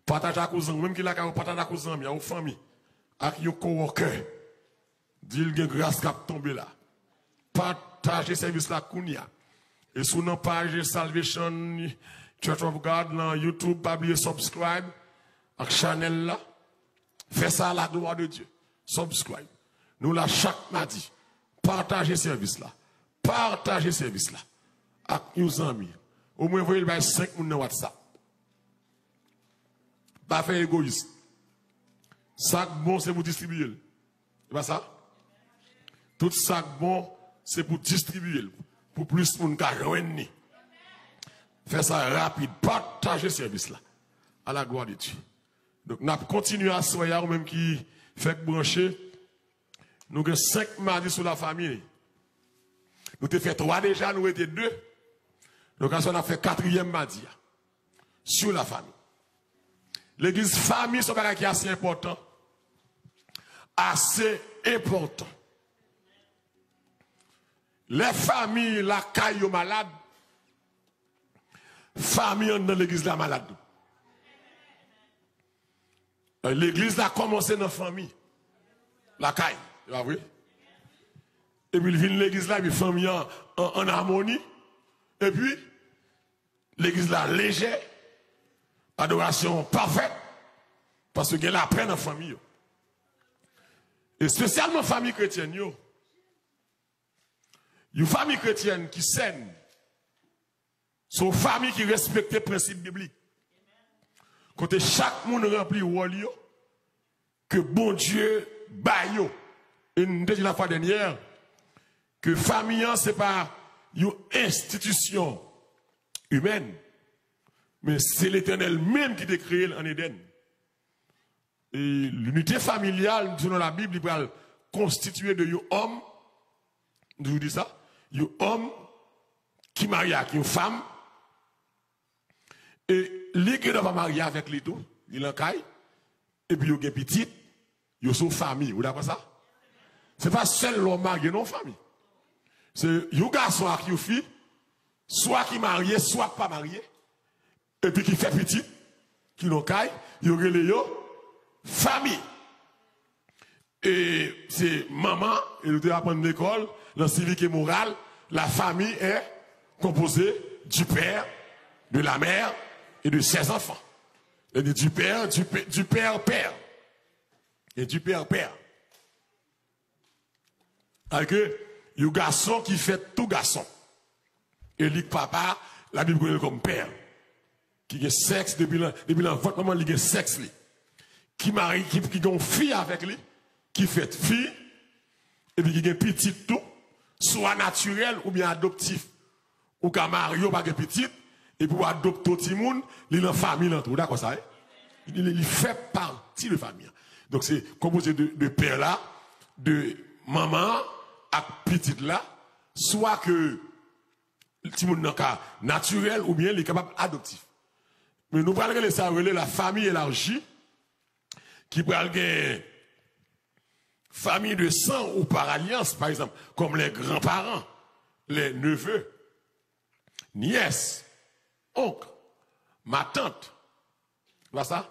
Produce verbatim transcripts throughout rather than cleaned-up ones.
Pataje ak yon zanmi, ou menm ki lakay ou, pataje ak yon zanmi, ak yon fanmi, ak yon coworker. Di l gen gras k ap tonbe la. Pataje sèvis la kounye a. E si w nan paj Salvation Church of God nan YouTube, pa bliye subscribe ak chanèl la. Fè sa a la gloire de Dieu. Subscribe. Nou la chak madi. Pataje sèvis la. Pataje sèvis la ak yon zanmi. Omwen voye l bay senk moun nan WhatsApp. Pa fè egoyis. Sa k bon, se pou distribiye l. Se pa sa? Tout sa k bon, se pou distribiye l. Pou plis moun ka jwenn li. Fè sa rapid. Pataje sèvis la. A la gloire de Dieu. Donk, n ap kontinye aswè a, ou menm ki fèk branche. Nou gen senk madi sou lafanmi. Nou te fè twa deja, nou rete de. Donk, aswè a, n ap fè katriyèm madi a. Sou lafanmi. Legliz fanmi, se yon bagay ki ase enpòtan. Ase enpòtan. Lè fanmi lakay yo malad, fanmi anndan legliz la malad tou. Legliz la kòmanse nan fanmi. Lakay. Se pa vre? Epi l vin legliz la, epi fanmi an an, an amoni. Epi, legliz la lejè, adorasyon pafèt, paske gen lapè nan fanmi yo. Espesyalman fanmi kretyèn yo. Yon fanmi kretyèn ki sèn, se yon fanmi ki respekte prensip biblik. Kote chak moun ranpli wòl yo, ke Bondye ba yo. E n te di lafwa dènyè, ke fanmi an se pa yon enstitisyon imèn, men se Letènèl menm ki te kreye l ann Edenn. E linite familyal, selon Labib, li pral konstitye de yon òm, m toujou di sa, yon òm ki marye ak yon fanm, e li gen dwa pa marye avèk li tou, li lan kay, epi yo gen pitit, yo se yon fanmi. Ou dakò sa? Se pa sèl lè w marye, non, fanmi. Se yon gason ak yon fi, swa ki marye, swa k pa marye, epi ki fè pitit, ki lan kay, yo rele yo fanmi. E se manman, e nou te aprann lekòl, nan sivik e moral, la famille est composée du père, de la mère et de ses enfants. E di du père, du pè-, du père, père. E du père, père. Alòske, yon gason ki fèt tou gason. E li k papa, Labib konnen l kòm pè. Ki gen sèks depi nan, depi nan vant manman li gen sèks li. Ki mari, ki, ki gen yon fi avèk li, ki fèt fi, epi ki gen pitit tou, swa natirèl oubyen adoptif. Ou ka marye, ou pa gen pitit, epi w adopte yon timoun, li nan fanmi lan tou. Ou dakò sa, wi? Li, li, li fè pati de fanmi an. Donk, se konpoze de, de pè la, de manman an, ak pitit la, swa ke timoun nan ka natirèl oubyen li kapab adoptif. Men nou pral rele sa, rele la famille élargie, ki pral gen famille de sang ou par alliance, pa egzanp, comme les grands-parents, les neveux, nièces, oncles, matantes, pa sa,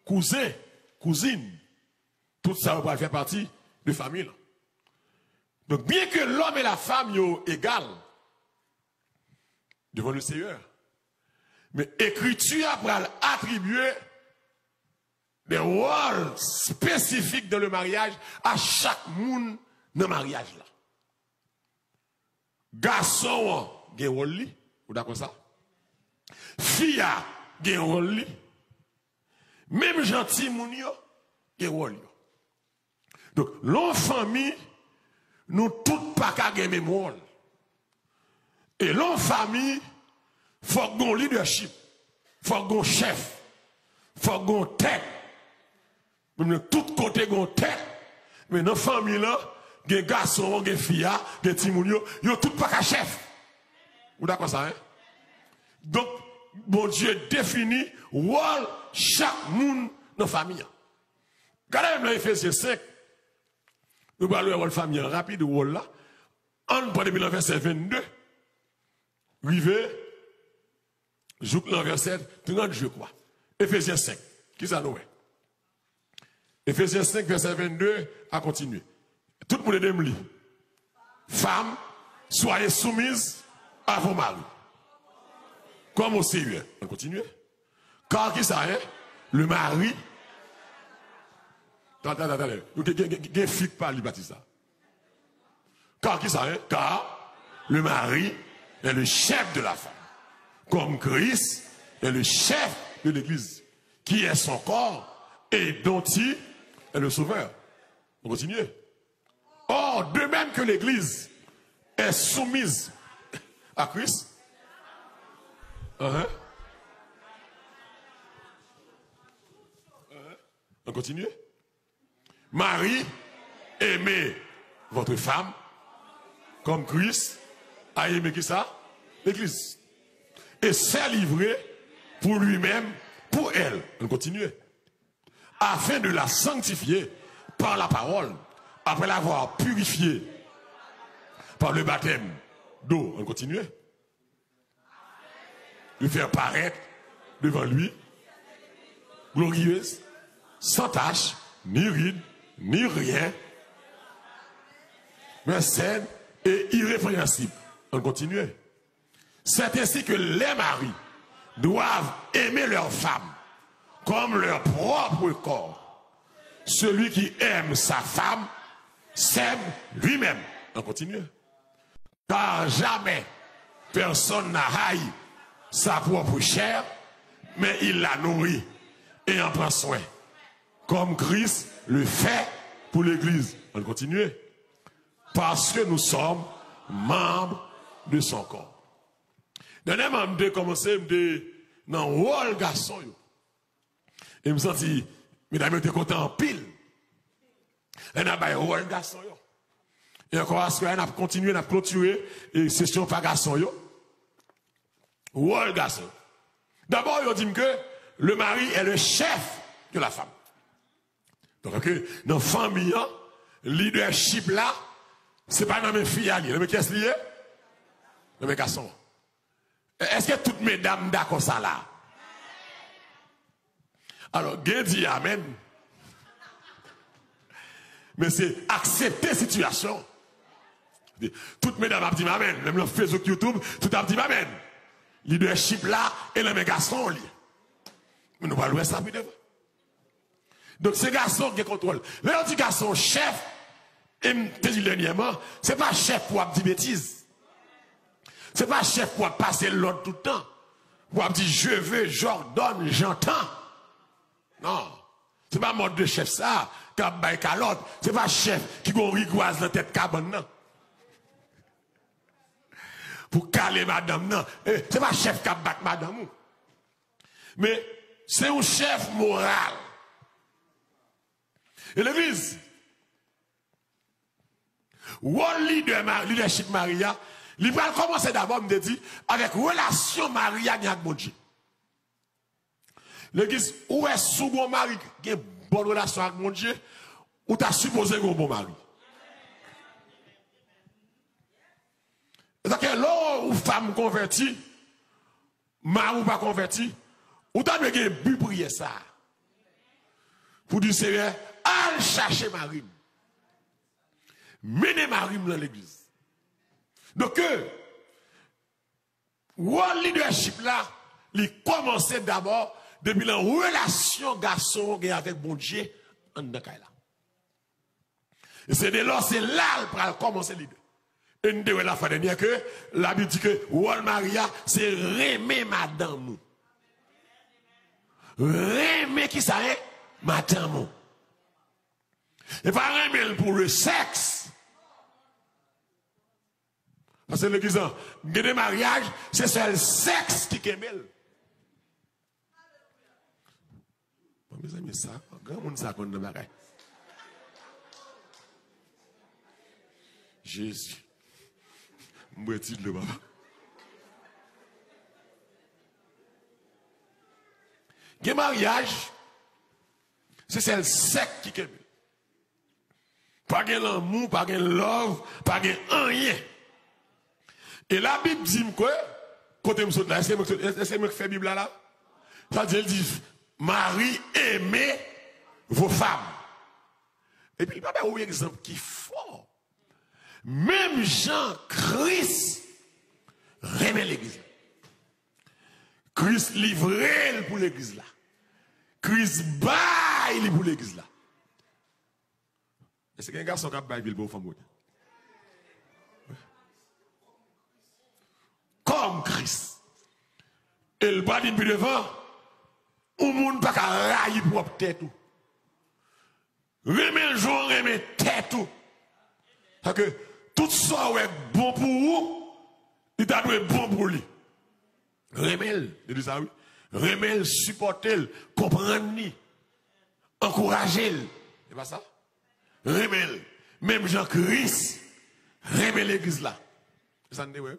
kouzen, kouzin, tout sa yo pral fè pati de fanmi lan. Donk, byen ke lòm e la fanm yo egal devan le Seyè, men Ekriti a pral atribye de wòl espesifik dan le maryaj a chak moun nan maryaj la. Gason an gen wòl li, ou dakò sa? Fi a gen wòl li. Menm jan timoun yo gen wòl yo. Donk, lè w fanmi, nou tout pa ka gen menm wòl. E lè w fanmi, fòk gen yon leadership, fòk gen yon chèf, fòk gen yon tèt. Menm nan tout kote gen yon tèt, men nan fanmi lan, gen gason an, gen fi a, gen timoun yo, yo tout pa ka chèf. Ou dakò sa, en? Donk, Bondye defini wòl chak moun nan fanmi an. Gade menm nan Efezyen senk, nou pral wè wòl fanmi an rapid, wòl la. Ann pran depi nan vèsè vennde, rive jouk nan vèsè trant, je crois. Efezyen senk. Kisa nou wè? Efezyen senk, vèsè vennde a kontinye. Tout moun ede m li. Femmes, soyez soumises à vos maris, comme au Seigneur. Ann kontinye. Car kisa, hein? Le mari. Tande, tande, tande. Gen, gen, gen, gen fi k pa li pati sa. Car kisa, hein? Car le mari est le chef de la femme, comme Christ est le chef de l'Église, qui est son corps et dont il est le sauveur. On continue. Or, de même que l'Église est soumise à Christ. Uh-huh. Uh-huh. On continue. Mari, aimez votre femme comme Christ a aimé kisa? Legliz. Et s'est livré pour lui-même, pour elle. Ann kontinye. Afin de la sanctifier par la parole, après l'avoir purifiée par le baptême d'eau. Ann kontinye. De faire paraître devant lui, glorieuse, sans tache, ni ride, ni rien, mais sainte et irrépréhensible. Ann kontinye. C'est ainsi que les maris doivent aimer leur femme comme leur propre corps. Celui qui aime sa femme s'aime lui-même. Ann kontinye. Car jamais personne n'a haï sa propre chair, mais il la nourrit et en prend soin, comme Christ le fait pour l'Église. Ann kontinye. Parce que nous sommes membres de son corps. Dènyèman, m te kòmanse, m te nan wòl gason yo. E m santi medam yo te kontan anpil. Lè n ap bay wòl gason yo. E ankò aswè a, n ap kontinye, n ap klotire, e, sesyon pa gason yo. Wòl gason. Dabò, yo di m ke le mari est le chef de la femme. Donk, ke nan fanmi an, lidèchip la, se pa nan men fi a li ye. Nan men kiyès li ye? Nan men gason an. Èske tout medam dakò sa la? Alò, gen di amèn. Men se aksepte sitiyasyon. Tout medam ap di m amèn. Menm nan Facebook, YouTube, tout ap di m amèn. Lidèchip la, e nan men gason li. Men nou pral wè sa pi devan. Donk, se gason ki gen kontwòl. Lè yo di gason chèf, e m te di l dènyèman, se pa chèf pou ap di betiz. Se pa chèf pou ap pase lòd tout tan. Pou ap di, "Je veux, j'ordonne, j'entends." Non. Se pa mòd de chèf sa k ap bay kalòt. Se pa chèf ki gon rigwaz nan tèt kabann nan pou kale madanm nan. E se pa chèf k ap bat madanm ou. Men, se yon chèf moral. E legliz, wòl lidè, ma-, lidèchip mari a, li pral kòmanse dabò, m te di, avèk relasyon mari a gen ak Bondye. Legliz, ou wè, si w gon mari ki gen bòn relasyon ak Bondye, ou ta sipoze gon bon mari. Sètadi, lè w fanm konvèti, mari w pa konvèti, ou ta dwe gen bi priyè sa a. Pou di, "Senyè, al chache mari m. Mennen mari m nan legliz." Donk, wòl lidèchip la, li kòmanse dabò depi nan relasyon gason an gen avèk Bondye anndan kay la. E se de lò, se la l pral kòmanse lidè. E n te wè lafwa dènyè ke Labib di ke wòl mari a, se renmen madanm ou. Renmen kisa, en? Madanm ou. E pa renmen l pou le sèks. Paske legliz lan, gen de maryaj, se sèl sèks ki kenbe l. Bon, mezanmi, sa, granmoun sa konn nan bagay. Jezi. M bwè ti dlo, papa. Gen maryaj, se sèl sèks ki kenbe. Pa gen lanmou, pa gen love, pa gen anyen. E Labib di m ke, kote m sot la, èske mwen, èske mwen k fè Bib la la? Sa di, li di, Mari, aimez vos femmes. Epi li pa bay yon egzanp ki fò. Menm jan Kris renmen legliz la. Kris livre l pou legliz la. Kris bay li pou legliz la. Èske gen gason k ap bay vi l pou yon fanm kote? Kòm Kris. E l pa di pi devan, yon moun pa ka rayi pwòp tèt ou. Renmen l jan w renmen tèt ou. Sa ke tout sa w wè k bon pou ou, li ta dwe bon pou li. Renmen l, li di sa wi. Renmen l, sipòte l, konprann li, ankouraje l. Se pa sa? Renmen l. Menm jan Kris renmen legliz la. Se sa n te wè.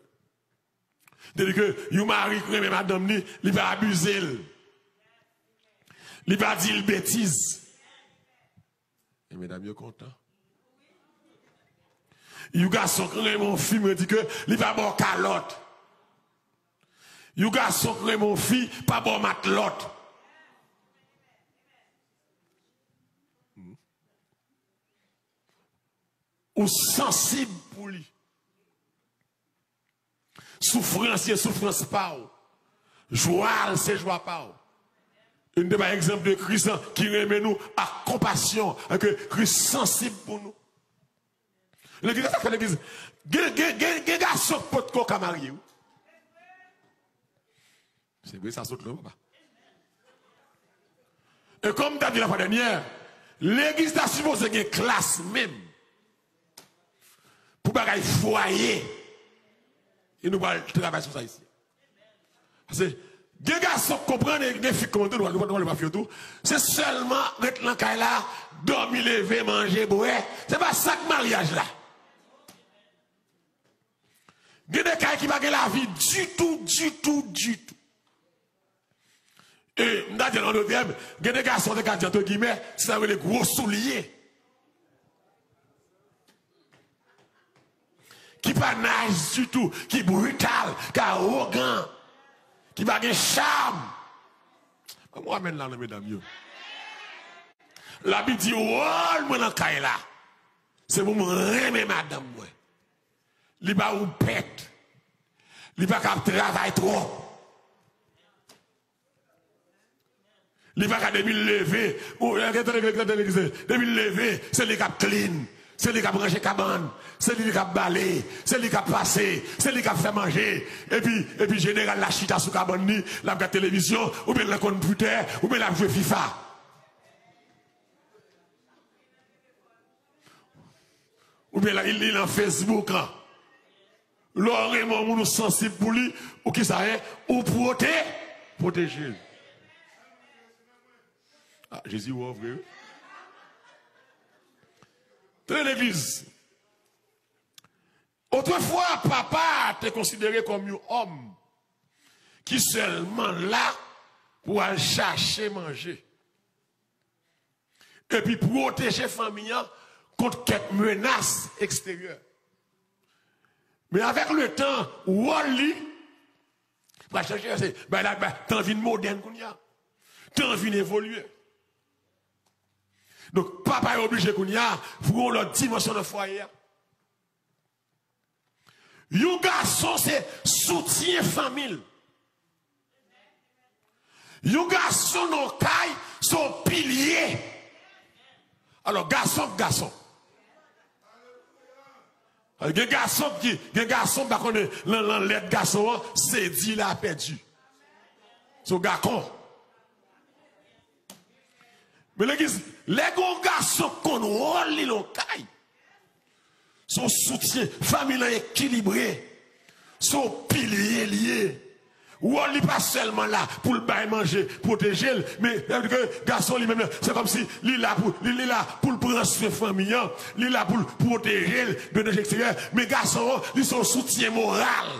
Te di ke yon mari ki renmen madanm li, li pa abize l. Li pa di l betiz. E medam yo kontan. Yon gason ki renmen yon fi, mwen di ke li pa ba w kalòt. Yon gason ki renmen yon fi, pa ba w matlòt. Ou sansib pou li. Soufrans ye soufrans pa w. Jwa l se jwa pa w. E n te bay egzanp de Kris lan ki renmen nou ak konpasyon, ke Kris sansib pou nou. Legliz, sa k fè legliz. Gen, gen, gen, gen gason k potko ka marye, wi. Se vre, sa sot lwen, papa. E kòm m ta di lafwa dènyè, legliz ta sipoze gen klas menm pou bagay fwaye. E nou pral travay sou sa isi. Paske gen gason k konprann e gen fi k konprann tou, nou pral, nou pral, nou pral fè tou. Se sèlman ret nan kay la, dòmi, leve, manje, bwè. Se pa sa k maryaj la. Gen de kay ki pa gen lavi ditou, ditou, ditou. E, m ta di an dòt tèm, gen de gason te ka di, antre gimè, se sa yo rele gwo soulye. Ki pa nice ditou, ki brital, ki awogan, ki pa gen cham. Ban m yon amèn la, non, medam yo. Labib di, wòl mwen nan kay la, se pou m renmen madanm mwen. Li pa woupèt. Li pa ka ap travay twòp. Li pa ka depi l leve. Ou, eh, tande, tande, tande, tande, depi l leve, se li k ap clean. Se li k ap ranje kabann. Se li k ap bale. Se li k ap pase. Se li k ap fè manje. Epi, epi jeneral la chita sou kabann li. L ap gad televizyon. Oubyen l nan konpitè. Oubyen l ap jwe FIFA. Oubyen la, li, li nan Facebook an. Lè w renmen yon moun, ou sansib pou li, ou ki sa ye? Ou pwote, pwoteje l. Ah, Jezi wè w vre, wi. Tande legliz. Otrefwa, papa te konsidere kòm yon òm ki sèlman la pou al chache manje. Epi pwoteje fanmi an kont kèk menas eksteryè. Men avèk letan, wòl li pral chanje, se bay la, bay, tan vin modèn kounye a. Tan vin evolye. Donk, papa yo oblije kounye a pran yon lòt dimansyon nan fwaye a. Yon gason se soutyen fanmi l. Yon gason nan kay se yon pilye. Alò, gason k gason. Gen gason ki, gen gason, m pa konnen, nan, nan lèt gason an, se di l a pèdi. Se yon gakon. Men legliz, lè gen yon gason k konn wòl li nan yon kay, se yon soutyen, fanmi lan ekilibre. Se yon pilye li ye. Wòl li pa sèlman la pou l bay manje, pwoteje l, men, eh, ke gason li menm nan, se kòmsi li la pou, li, li la pou l pran swen fanmi an, li la pou l pwoteje l de danje eksteryè. Men gason an, li se yon soutyen moral.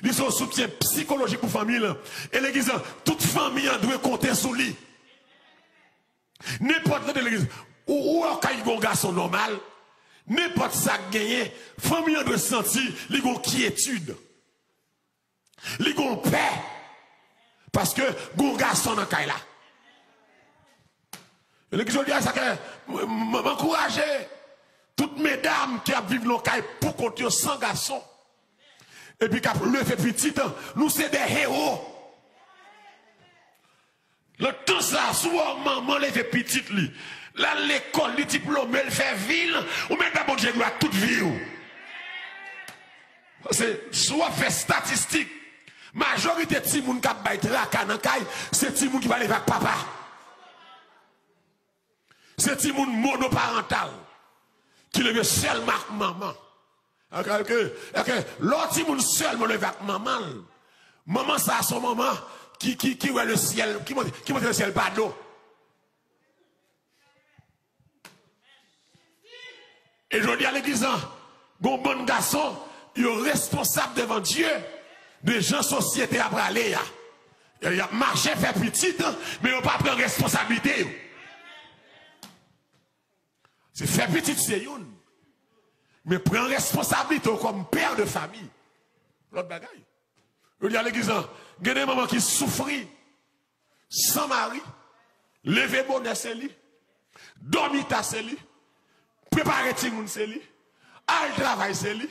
Li se yon soutyen sikolojik pou fanmi l. E legliz lan, tout fanmi an dwe konte sou li. Nenpòt, tande legliz, ou, ou wè yon kay gon gason nòmal, nenpòt sa k genyen, fanmi an dwe santi li gon kyetid. Li gon pè. Paske gon gason nan kay la. E legliz jodi a, sa ke m, m, m ankouraje tout medam ki ap viv nan kay pou kont yo san gason, epi k ap leve pitit, nou se de ewo. Nan tan sa, si w wè yon manman leve pitit li, l al lekòl, li diplome, l fè vi l, ou mèt ba Bondye glwa tout vi w. Paske si w ap fè estatistik, majorite timoun k ap bay traka nan kay, se timoun ki pa leve ak papa. Se timoun monoparantal ki leve sèlman ak manman. Ok, ok, ok. Lè yon timoun sèlman leve ak manman l, manman sa a se yon manman ki, ki, ki wè le syèl, ki monte, ki monte le syèl pa do. E jodi a legliz lan, gon bann gason, yo responsab devan Dye de jan sosyete a prale a. Y ap mache fè pitit, men yo pa pran responsablite yo. Se fè pitit se youn, men pran responsablite w kòm pè de fami, lòt bagay. Jodi a legliz lan, gen de manman ki soufri san mari, leve bonè se li, dòmi ta se li, prepare timoun se li, al travay se li,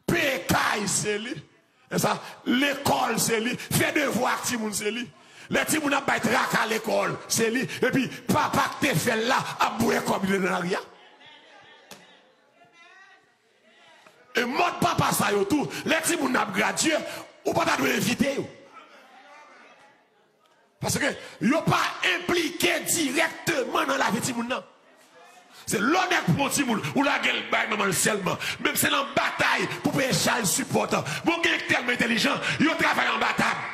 peye kay se li, e sa, lekòl se li, fè devwa ak timoun se li. Lè timoun ap bay traka lekòl, se li, epi papa k te fè l la ap bwè kòb li nan lari a. E mòd papa sa yo tou, lè timoun nan ap gradye, ou pa ta dwe envite yo. Paske yo pa enplike dirèkteman nan lavi timoun nan. Se lè w nèk pran timoun, ou lage l bay manman l sèlman. Menm se nan batay pou peye child support. Bon, gen k tèlman entèlijan, yo travay anba tab.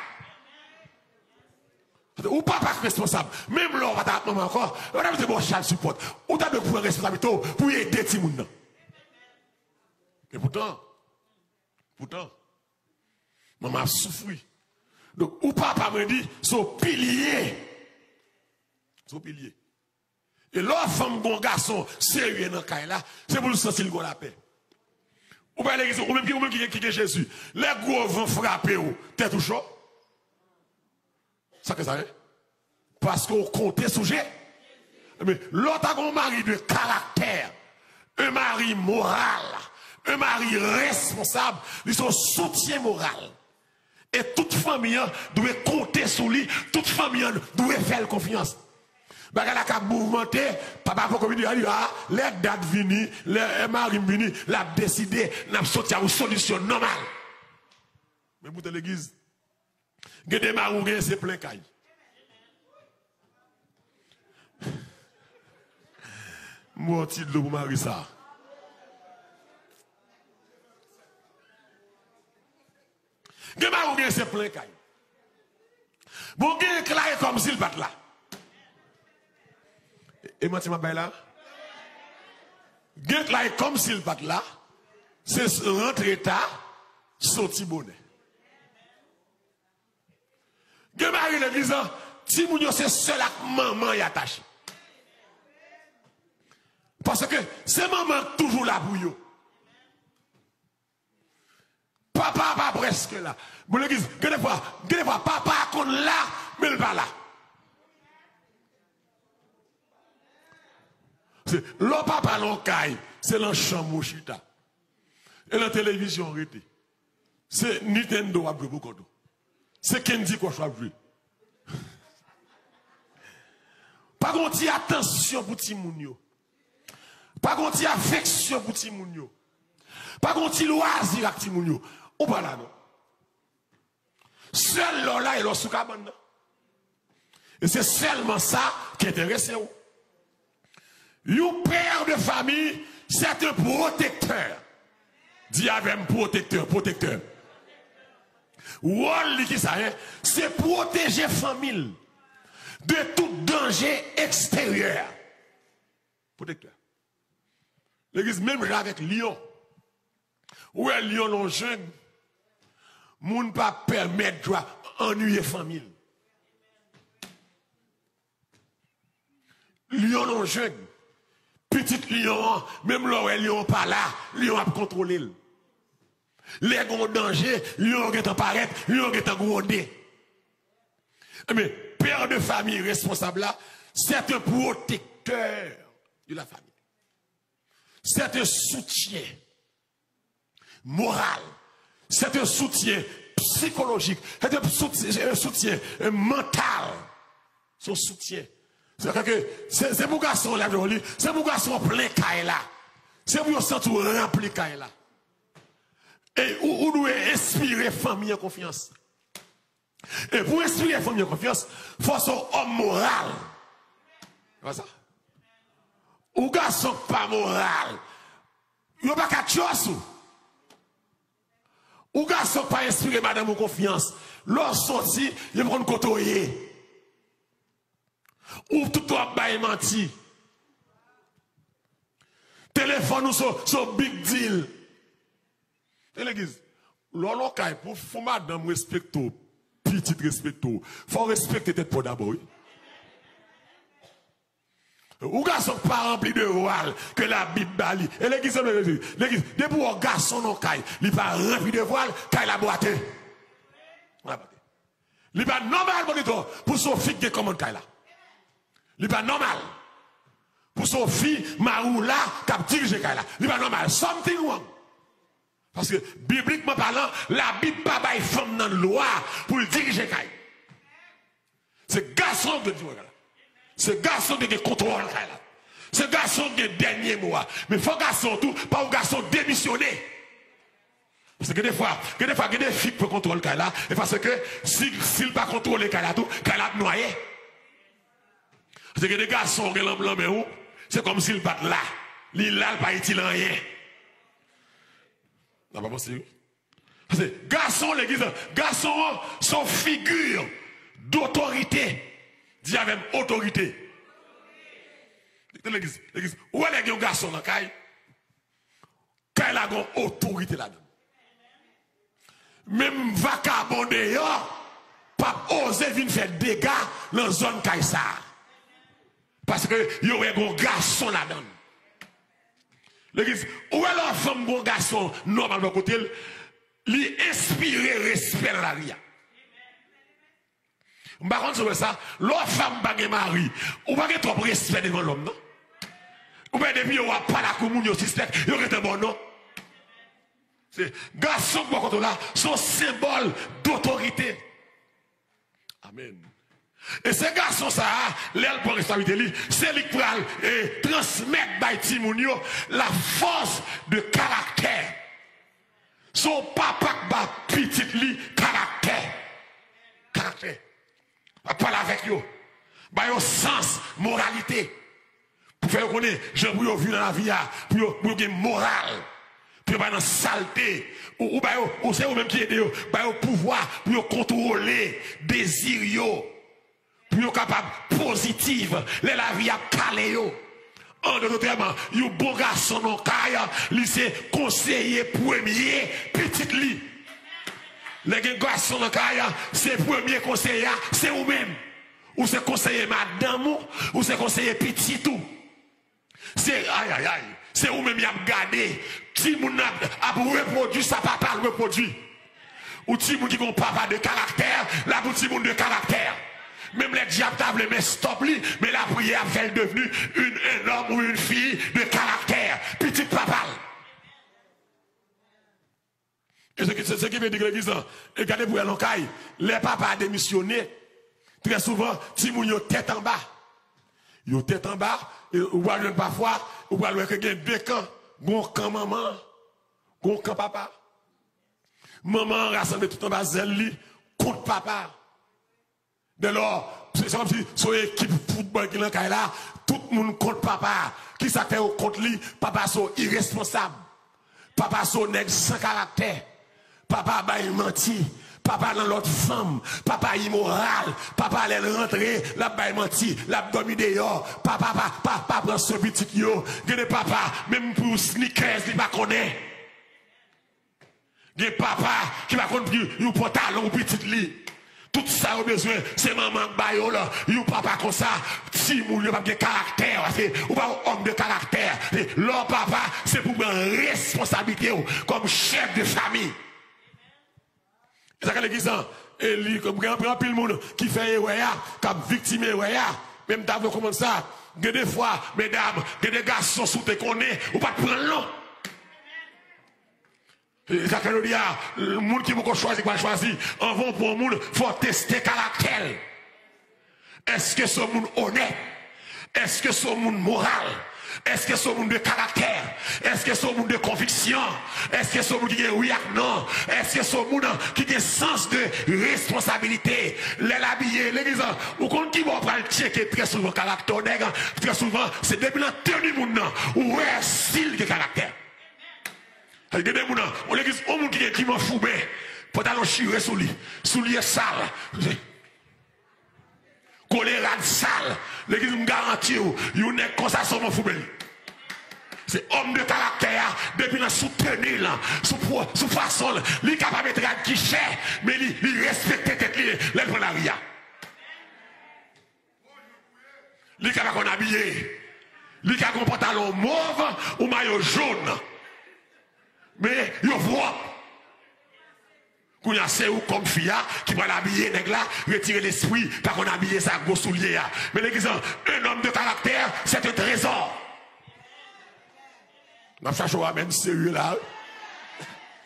Ou papa k responsab. Menm lè w pa ta ak manman ankò, yo ta mete ba w child support. Ou ta dwe pran responsablite w pou ede timoun nan. E poutan, poutan, manman ap soufri. Donk, ou papa, mwen di, se yon pilye. Se yon pilye. E lè w fanm gon gason serye nan kay la, se pou l santi l gon lapè. Ou pa legliz, ou menm ki, ou menm ki, ki gen Jezi. Lè gwo van frape w, tèt ou cho. Sa k fè sa, en? Paske w konte sou Je. Men, lè w ta gon mari de karaktè, un mari moral, un mari responsab, li se yon soutyen moral. E tout fanmi an dwe konte sou li, tout fanmi an dwe fè l konfyans. Bagay la ka mouvmante, papa poko vini, a, lè dat vini, lè, eh, mari m vini, l ap deside, n ap soti a yon solisyon nòmal. Men poutan legliz, gen de mari ou gen se plen kay. M bwè yon ti dlo pou mari sa. Gen mari ou gen se plen kay. Bon, gen k la e kòmsi l pa t la. E, e manti m ap bay la? Gen k la e kòmsi l pa t la. Se s-, rantre ta, soti bonè. Gen mari legliz lan, timoun yo se sèl ak manman y atache. Paske se manman k toujou la pou yo. Papa pa prèske la. Bon, legliz, gen de fwa, gen de fwa, papa konn la, men l pa la. Se, lè w papa nan yon kay, se nan chanm ou chita. E nan televizyon w rete. Se Nintendo w ap jwe pou kont ou. Se Candy Crush w ap jwe. Pa gon ti atansyon pou timoun yo. Pa gon ti afeksyon pou timoun yo. Pa gon ti lwazi ak timoun yo. Ou pa la non. Sèl lè w la e lè w sou kabann nan. E se sèlman sa ki enterese w. Yon pè de fami, se te pwotektè. Di avè m, pwotektè, pwotektè. Wòl li ki sa, en? Se pwoteje fanmi l de tout danje eksteryè. Pwotektè. Legliz menm jan avèk lyon. Ou wè lyon nan yon jeng, moun pa pèmèt jwa annuiye fanmi l. Lyon nan yon jeng, pitit lyon an, menm lè w wè lyon an pa la, lyon ap kontwole l. Lè gen yon danje, lyon an gentan parèt, lyon an gentan gwonde. Ebyen, pè de fami responsab la, c'est un protecteur de la famille. C'est un soutien moral. C'est un soutien psychologique. C'est un soutien, un soutien, euh, mental. Se yon soutyen. Se, se, se pou gason la, li, se pou gason plen kay la. Se pou yo santi w ranpli kay la. E ou, ou dwe enspire fanmi an konfyans. E pou enspire fanmi an konfyans, fò se yon òm moral. Se pa sa? Ou gason k pa moral, yo pa ka tchòs ou. Ou gason k pa enspire madanm ou konfyans, lè w soti, yo pa konn kote w ye. Ou tout w ap bay manti. Telefòn ou se, se big deal. E legliz, lè w nan kay, pou, pou madanm respekte w, pitit respekte w, fò w respekte tèt pa w dabò, wi. Ou gason k pa ranpli devwa l ke Labib ba li. E legliz, legliz, depi w wè gason nan kay, li pa ranpli devwa l, kay la bwate. Li pa nòmal, Bonito, pou se yon fi k gen kòmann kay la. Li pa nòmal pou se yon fi, mari w la, k ap dirije kay la. Li pa nòmal. Something wrong. Paske, biblikman palan, Labib pa bay fanm nan lwa pou l dirije kay. Se gason ki dwe dirije kay la. Se gason ki gen kontwòl kay la. Se gason ki gen dènye mo a. Men fò gason tou, pa yon gason demisyone. Paske gen de fwa, gen de fwa, gen de fi k pran kontwòl kay la, e paske si, si l pa kontwole kay la tou, kay la ap nwaye. Paske gen de gason gen nan, nan men ou, se kòmsi l pa t la. Li la, l pa itil anyen. N ap avanse, wi. Paske gason, legliz la, gason an se yon figi dotorite. Di avè m, otorite. Legliz, legliz. Ou wè lè gen yon gason nan kay, kay la gen otorite ladan l. Menm vakabon deyò p ap oze vin fè dega nan zòn kay sa a. Paske yo wè gen yon gason ladan l. Legliz, ou wè lè yon fanm gen yon gason nòmal bò kote l, li enspire respè nan lari a. M pa konn si w wè sa, lè yon fanm pa gen mari, ou pa gen twòp respè devan lòm, non. Ou wè depi yo wè w ap pale ak yon moun, yo sispèk, yo gentan ba w non. Se gason k bò kote w la, se yon senbòl dotorite. Amèn. E se gason sa a, lè l pran responsablite li, se li k pral, e, transmèt bay timoun yo la force de caractère. Se yon papa k ba pitit li karaktè. Karaktè. Ap pale avèk yo. Ba yo sans moralite. Pou fè yo konnen jan pou yo viv nan lavi a. Pou yo, pou yo gen moral. Pou yo pa nan salte. Ou, ou ba yo, ou se ou menm ki ede yo. Ba yo pouvwa pou yo kontwole dezi yo. Pou yo kapab pozitif lè lavi ap kale yo. An dòt tèm, yon bon gason nan kay, li se konseye premye pitit li. Lè gen gason nan kay, se premye konseye a, se ou menm. Ou se konseye madanm ou, ou se konseye pitit ou. Se, ay, ay, ay, se ou menm y ap gade. Timoun nan ap, ap repwodui sa papa l repwodui. Ou timoun ki gen yon papa de karaktè, l ap yon timoun de karaktè. Menm lè dyab ta vle men stòp li, men lapriyè ap fè l devni une, un homme ou une fille de caractère. Pitit papa l. E se ki, se, se ki vle di ke legliz lan, e gade pou wè nan kay, lè papa a demisyone, trè souvan, timoun yo tèt anba. Yo tèt anba, e ou pral jwenn pafwa, ou pral wè ke gen de kan, gon kan manman, gon kan papa. Manman an rasanble tout anba zèl li kont papa. Dèlò, se, se kòmsi se yon ekip foutbòl ki nan kay la, tout moun kont papa. Kisa k fè yo kont li? Papa se yon iresponsab. Papa se yon nèg san karaktè. Papa bay manti. Papa nan lòt fanm. Papa imoral. Papa lè l rantre, l ap bay manti. L ap dòmi deyò. Papa pa, pa, pa pran swen pitit yo. Gen de papa, menm pou yon sneakers, li pa konnen. Gen papa ki pa konn pri yon pantalon pou pitit li. Tout sa yo bezwen, se manman k ba yo l. Yon papa konsa, timoun yo p ap gen karaktè, paske ou pa yon òm de karaktè. Lè w papa, se pou pran responsablite w kòm chèf de fami. E sa k legliz lan, E li, gen, gen anpil moun ki fè erè a, k ap viktim erè a. Men m ta vle w konprann sa. Gen de fwa, medam, gen de gason si w te konnen, ou pa t pran l non. E sa k fè jodi a, moun ki poko chwazi, k pral chwazi, anvan w pran yon moun, fò w teste karaktè l. Èske se yon moun onèt? Èske se yon moun moral? Èske se yon moun de karaktè? Èske se yon moun de konviksyon? Èske se yon moun ki gen wi ak non? Èske se yon moun ki gen sans de responsabilite? Lè l abiye, legliz, ou konn ki bò w pral tcheke trè souvan karaktè w nèg? Trè souvan, se depi nan teni moun nan, ou wè si l gen karaktè. Gen de moun nan, yon legliz, yon moun ki gen, ki manfouben, pantalon chire sou li, soulye sal, kole rad sal. Legliz, m garanti w, yon nèg konsa se yon manfouben li. Se òm de karaktè a, depi nan sou teni l, sou, sou fason l, li ka pa met rad ki chè, men li, li respekte tèt li lè l pran lari a. Li ka pa konn abiye. Li ka gen yon pantalon mov ou mayo jòn. Men yo pwòp. Kounye a, se ou kòm fi a ki pral abiye nèg la, retire lespri, pa konn abiye sa gwo soulye a. Men legliz lan, un homme de caractère, c'est un trésor. N ap chache w amèn serye la, wi.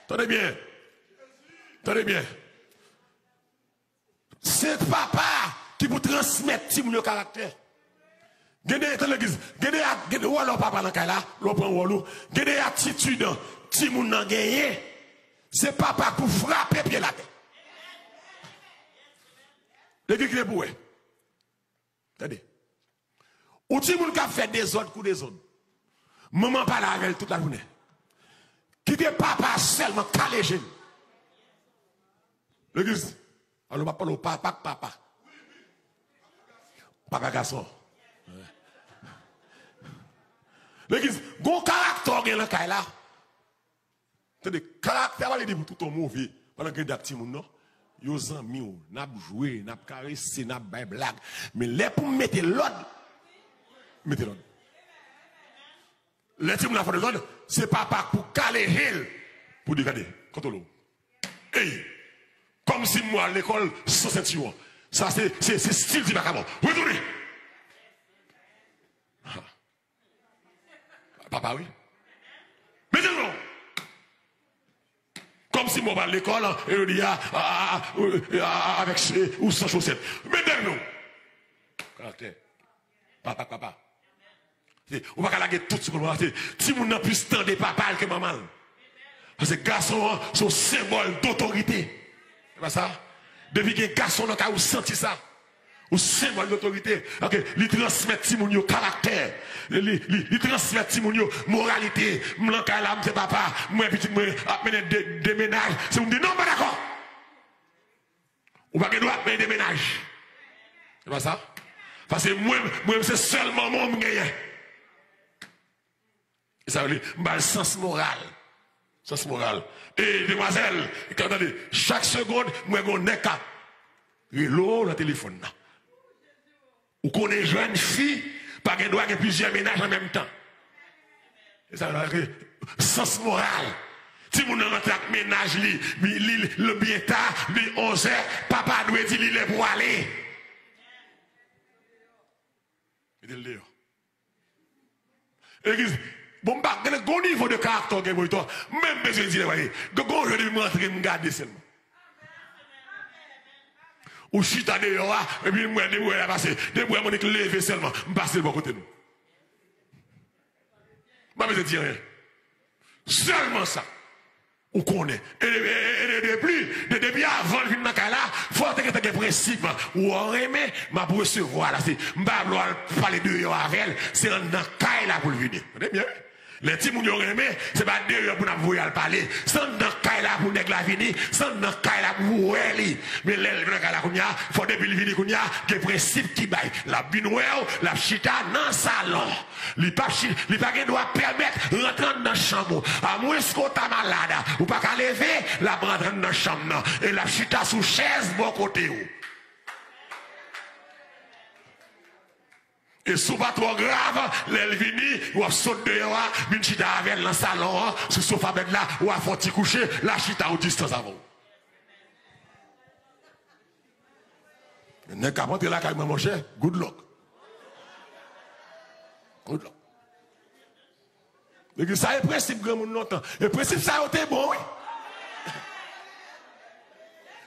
Tande byen. Tande byen. Se papa ki pou transmèt timoun yo karaktè. Gen de, tande legliz, gen de, gen de, ou wè lè w papa nan kay la, lè w pran wòl ou, gen de atitid timoun nan genyen, se papa k pou frape pye l atè. Legliz ki te pou wè. Tande. Ou timoun k ap fè dezòd kou dezòd. Manman pale avè l tout lajounen. Kite papa sèlman kale je l. Legliz, alo, m ap pale w papa k papa. Papa gason. Legliz, gon karaktè w gen nan kay la. Tande, karaktè pa vle di pou toutan w move. Pandan gen dat timoun nan, yo zanmi w, n ap jwe, n ap karese, n ap bay blag. Men lè pou m mete lòd, mete lòd. Lè timoun la fè dezòd, se papa k pou kale je l, pou di, gade, kontwole w. Ey, kòmsi m al lekòl san sentiwon. Sa se, se, se stil ti vakabon. Retounen! Ha. Papa, wi. Mete l non. Kòmsi mwen pral lekòl, e yo di a, a, a, a, a, avèk, e, ou san chosèt. Mete l non. Karaktè. Papa, papa. Se, ou pa ka lage tout sou kont papa. Se, timoun nan plis tande papa l ke manman l. Paske gason an, se yon senbòl dotorite. Se pa sa? Depi gen gason nan kay, ou santi sa. Ou senbòl dotorite. Ok, li transmèt timoun yo karaktè. Li, li, li transmèt timoun yo moralite. M nan kay la, m se papa. M wè pitit mwen ap mennen de, de mennaj. Se pou m di, "Non, m pa dakò." Ou pa gen dwa ap mennen de mennaj. Se pa sa? Paske mwen, mwen, se sèl manman w m genyen. E sa vle, m ba l sans moral. Sans moral. E demwazèl, tande, chak segonn, mwen gon nèg k ap rele w nan telefòn nan. Ou konnen jèn fi pa gen dwa gen plizyè mennaj an menm tan. E sa vle, sans moral. Timoun nan rantre ak mennaj li, li, li, li byen ta, li onzè, papa dwe di li lè pou ale. Mete l deyò. Legliz, bon, m pa, gen gon nivo de karaktè w gen, Moyito. M menm bezwen di lè w ale. Gen gon jwe depi m rantre, m gade sèlman. Ou chita deyò a, epi m wè, depi w wè la pase, depi w wè Monik leve sèlman, m pase l bò kote nou. M pa bezwen di anyen. Sèlman sa. Ou konnen. E, e, e, e depi, de, depi avan l vin nan kay la, fò w te gentan gen prensip. Ou wè w renmen, m ap resevwa la. Se, m pa vle w al pale deyò avè l, se anndan kay la pou l vini. Tande byen, wi. Lè timoun yo renmen, se pa deyò pou n ap voye al pale. Se anndan kay la pou nèg la vini, se anndan kay la pou w wè li. Men lè l vin nan kay la kounye a, fò depi l vini kounye a, gen prensip ki bay. L ap vin wè w, l ap chita nan salon. Li pa chi-, li pa gen dwa pèmèt rantre anndan chanm ou. Amwenske w ta malad, ou pa ka leve, l ap rantre anndan chanm nan. E l ap chita sou chèz bò kote w. E si w pa twò grav, lè l vini, w ap sot deyò a, vin chita avè l nan salon an, sou sofa bèd la, w a fè yon ti kouche, l a chita yon distans avè w. Nèg k ap antre lakay mwen, monchè, good luck. Good luck. Legliz sa e prensip granmoun lontan. E prensip sa yo te bon, wi.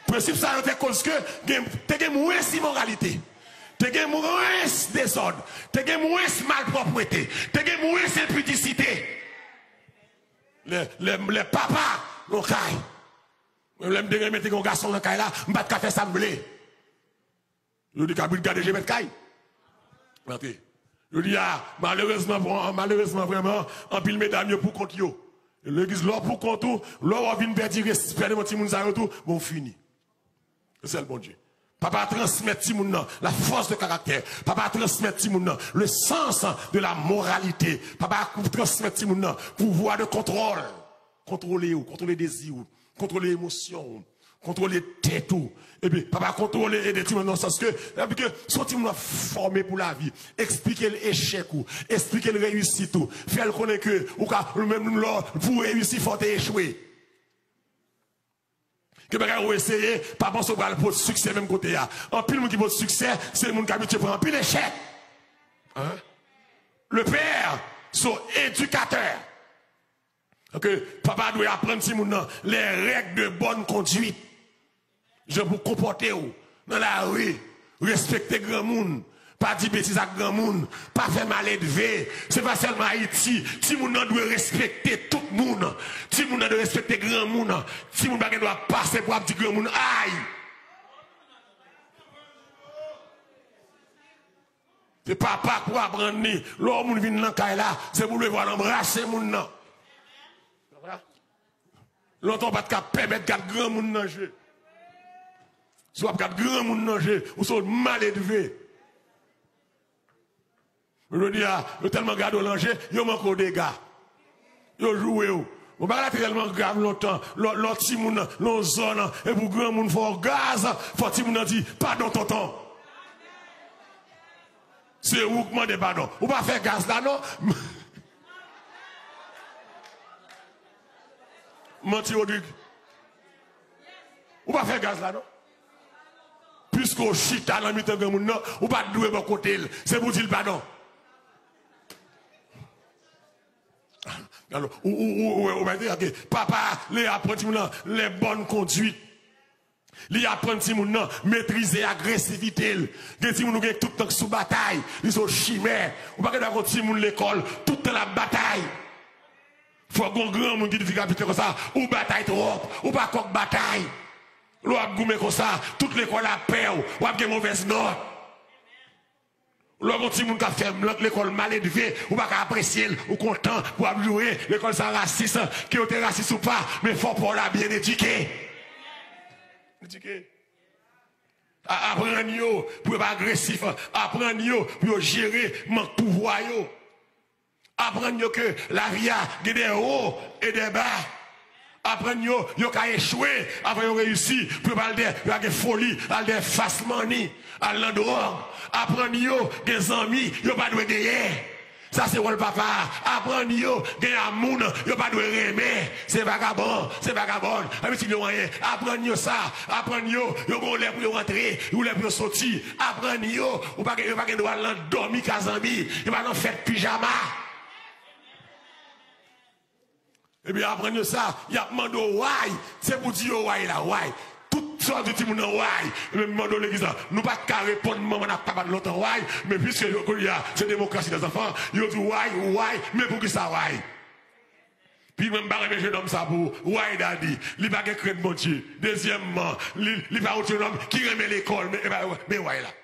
Prensip sa yo te koz ke gen, te gen mwens imoralite. Te gen mwens dezòd. Te gen mwens malpwòpte. Te gen mwens enpidisite. Lè, lè, lè papa nan kay. Mwen, lè m te renmen te gen yon gason nan kay la, m pa t ka fè sa m vle. Yo di kabrit gade je mèt kay. Antre. Yo di a, malerezman, bon, malerezman, vrèman, anpil medam yo pou kont yo. Legliz, lè w pou kont ou, lè w vin pèdi respè devan timoun sa yo tou, bon, w fini. Se sèl Bondye. Papa transmèt timoun nan la force de caractère. Papa transmèt timoun nan le sens de la moralité. Papa transmèt timoun nan pouvwa de kontwòl. Kontwole w, kontwole dezi w, kontwole emosyon w, kontwole tèt ou. Epi, papa kontwole, ede timoun nan sans ke, sa vle di ke se yon timoun w ap fòme pou lavi. Eksplike l echèk ou, eksplike l reyisit ou. Fè l konnen ke ou ka, ou menm lè w pou reyisi, fò w te echwe. Ke bagay ou eseye, pa panse ou pral pot siksè menm kote a. Anpil moun ki pot siksè, se moun k abitye pran anpil echèk. Hein? Le père, se yon edikatè. Ok, papa dwe aprann timoun nan les règles de bonne conduite. Jan pou konpòte w nan lari, respekte granmoun, pa di betiz ak granmoun, pa fè maledve. Se pa sèlman Ayiti, timoun nan dwe respekte tout moun. Timoun nan dwe respekte granmoun. Timoun pa gen dwa pase pou ap di granmoun ay. Se papa k pou aprann li. Lè yon moun vin nan kay la, se pou leve w al anbrase moun nan. Lontan w pa t ka pèmèt gad granmoun nan je. Si w ap gad granmoun nan je, ou se yon maledve. Jodi a, yo tèlman gade w nan je, yo manke w dega. Yo joure w. Bon, bagay la te tèlman grav lontan. Lè, lè timoun nan, nan yon zòn, epi granmoun fè w gaz, fò timoun nan di, "Padon, tonton." Se ou k mande padon. Ou pa fè gaz la, non? Manti, Rodrigue. Ou pa fè gaz la, non? Piske w chita nan mitan granmoun nan, ou pa t dwe bò kote l. Se pou w di l padon. Alò, ou, ou, ou, ou, ou mete, ok. Papa, le aprann timoun nan, les bonnes conduites. Li aprann timoun nan, metrize agresivite l. Gen timoun ou gen tout tan k sou batay, li se yon chimè. Ou pa gen dwa gen yon timoun lekòl, tout tan l ap batay. Fòk gen yon granmoun ki di fi k ap vite konsa, ou batay twòp, ou pa kòk batay. Lè w ap goumen konsa, tout lekòl ap pè w, w ap gen movèz nòt. Lè w gen yon timoun k ap fè lekòl maledve, ou pa ka apresye l, ou kontan pou w ap joure, lekòl sa rasis, ke yo te rasis ou pa, men fò pa w la byen edike. Edike. A-, aprann yo pou yo pa agresif, aprann yo pou yo jere mank pouvwa yo. Aprann yo ke lavi a gen de wo e de ba. Aprann yo, yo ka echwe avan yo reyisi, pou yo pa al dèyè, yo pa gen foli, al dèyè fast money, al nan dwòg. Aprann yo, gen zanmi, yo pa dwe genyen. Sa se wòl papa a. Aprann yo, gen moun, yo pa dwe renmen. Se vagabon, se vagabòn. Ann pitit yo anyen. Aprann yo sa. Aprann yo, yo gen yon lè pou yo rantre, yon lè pou yo soti. Aprann yo, ou pa gen, yo pa gen dwa al nan dòmi ka zanmi. Yo pa nan fèt pijama. Epi aprann yo sa, y ap mande w why, se pou di yo why la, why. Tout sa w di timoun nan why, epi mande w legliz la. Nou pa t ka reponn manman n ak papa n lontan why, men piske yo kounye a, se demokrasi dèzanfan, yo di w why, why, men poukisa why? Pi mwen m pa renmen jenòm sa pou why daddy, li pa gen krent Bondye. Dezyèmman, li, li pa yon jenòm ki renmen lekòl, men, men why la.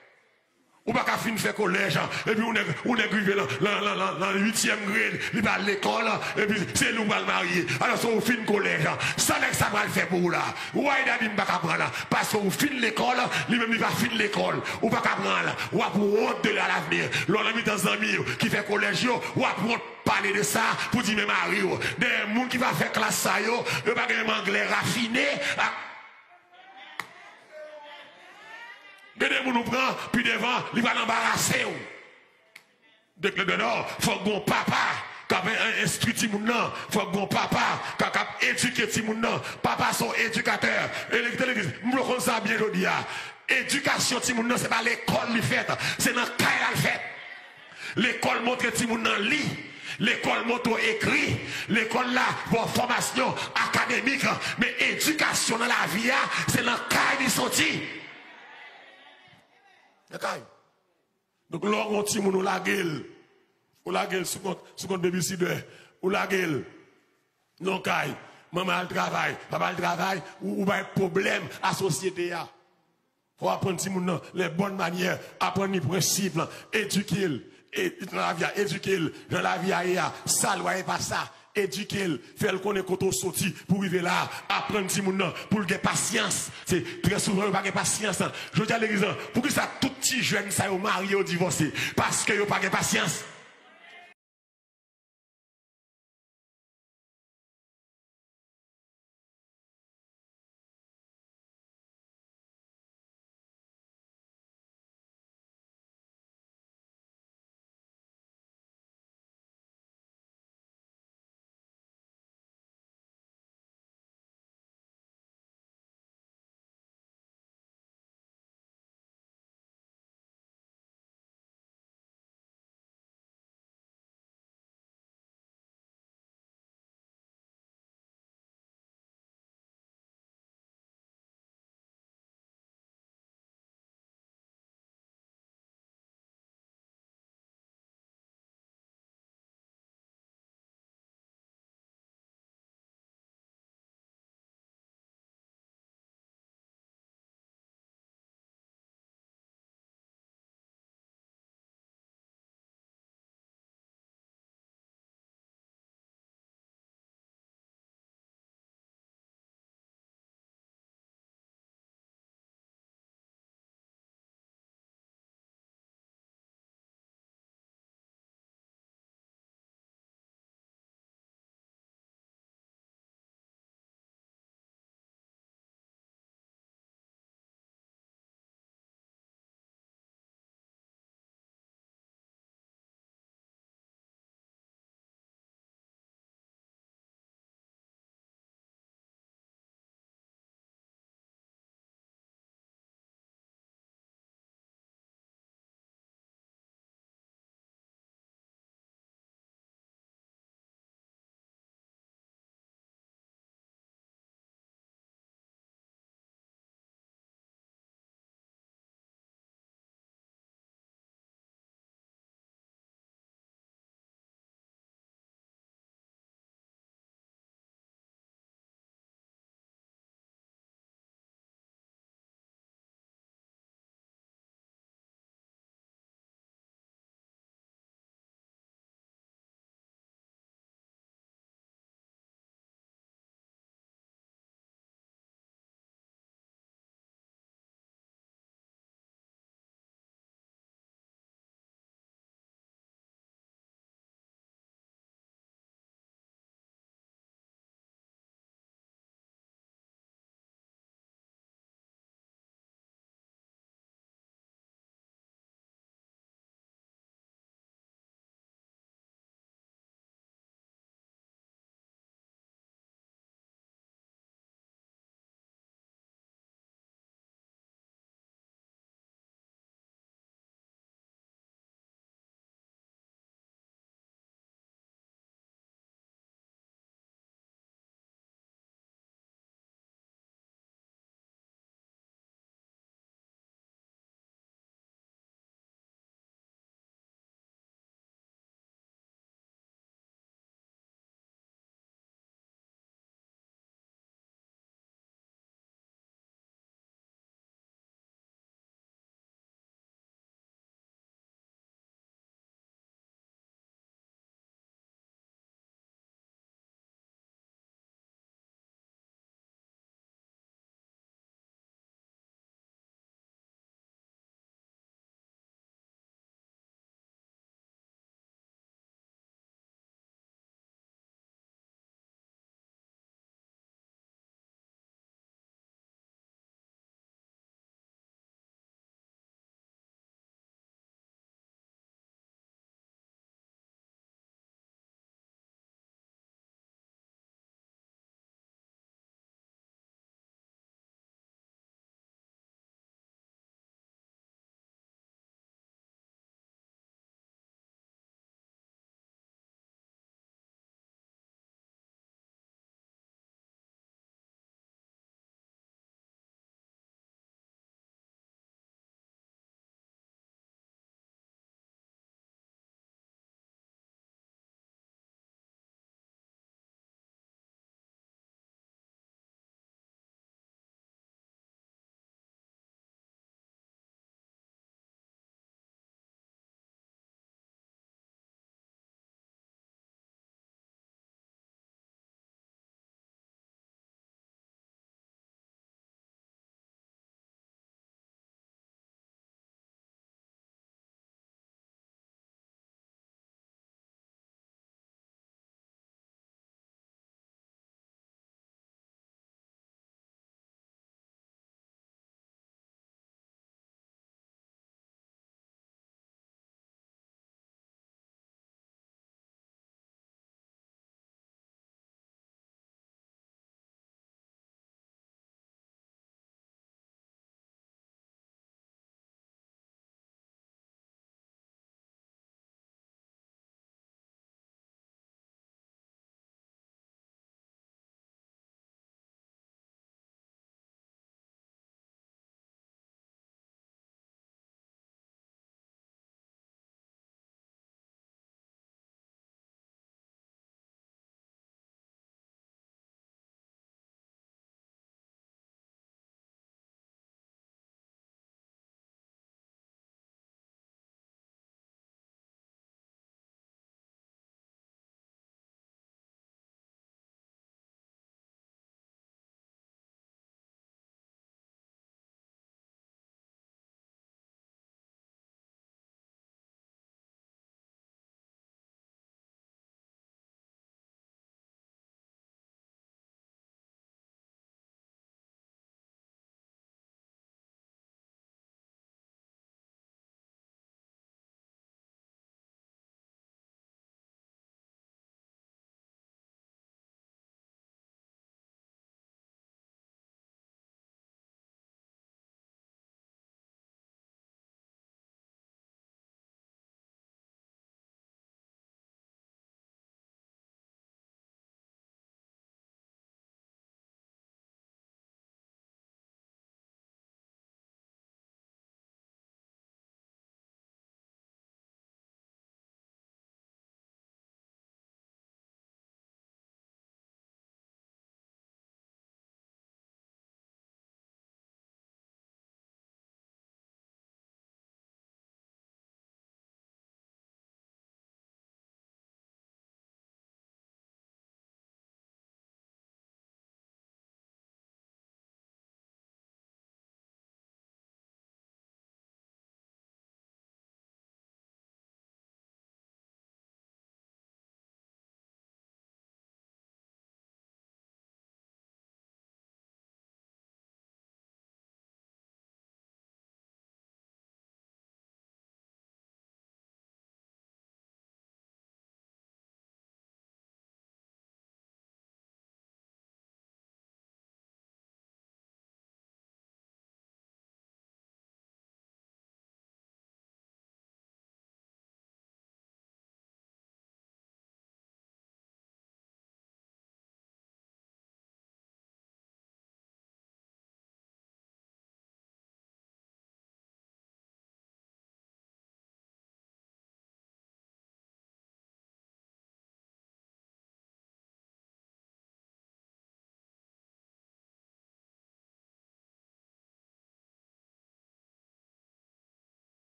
Ou pa ka fin fè kolèj, epi yon nèg, yon nèg rive nan, nan, nan, nan, nan uityèm grade, li pa al lekòl, epi se li ou pral marye. Alòske ou fin kolèj, sa nèg sa pral fè pou ou la? Why daddy m pa ka pran la? Paske ou fin lekòl, li menm li pa fin lekòl. Ou pa ka pran la. W ap wont de li a lavni. Lè w nan mitan zanmi w ki fè kolèj yo, w ap wont pale de sa pou di men mari w. Dèyè moun ki pa fè klas sa yo, yo pa gen menm anglè rafine ak Gen de moun ou pran, pi devan, li pral anbarase w. De klè de nò, fòk gon papa k ap en-, en-, enstwi timoun nan, fòk gon papa k ap, k ap edike timoun nan. Papa se yon edikatè. E li kite legliz, m vle w konn sa byen jodi a. Edikasyon timoun nan, se pa lekòl li fèt, se nan kay la l fèt. Lekòl montre timoun nan li. Lekòl montre w ekri. Lekòl la ba w fòmasyon akademik. Men edikasyon nan lavi a, se nan kay li soti. Nan kay. Donk, lè w gen yon timoun, ou lage l. Ou lage l sou kont, sou kont babysitter. Ou lage l nan kay. Manman al travay, papa al travay, ou, ou bay pwoblèm a sosyete a. Fò w aprann timoun nan les bonnes manières, aprann li prensip, edike l, e, nan lavi a, edike l, nan lavi a ye a, sa l wè e pa sa, edike l, fè l konnen kote w soti pou rive la a, aprann timoun nan pou l gen pasyans. Se trè souvan yo pa gen pasyans. Jodi a legliz lan, poukisa tout ti jèn sa yo marye yo divòse? Paske yo pa gen pasyans.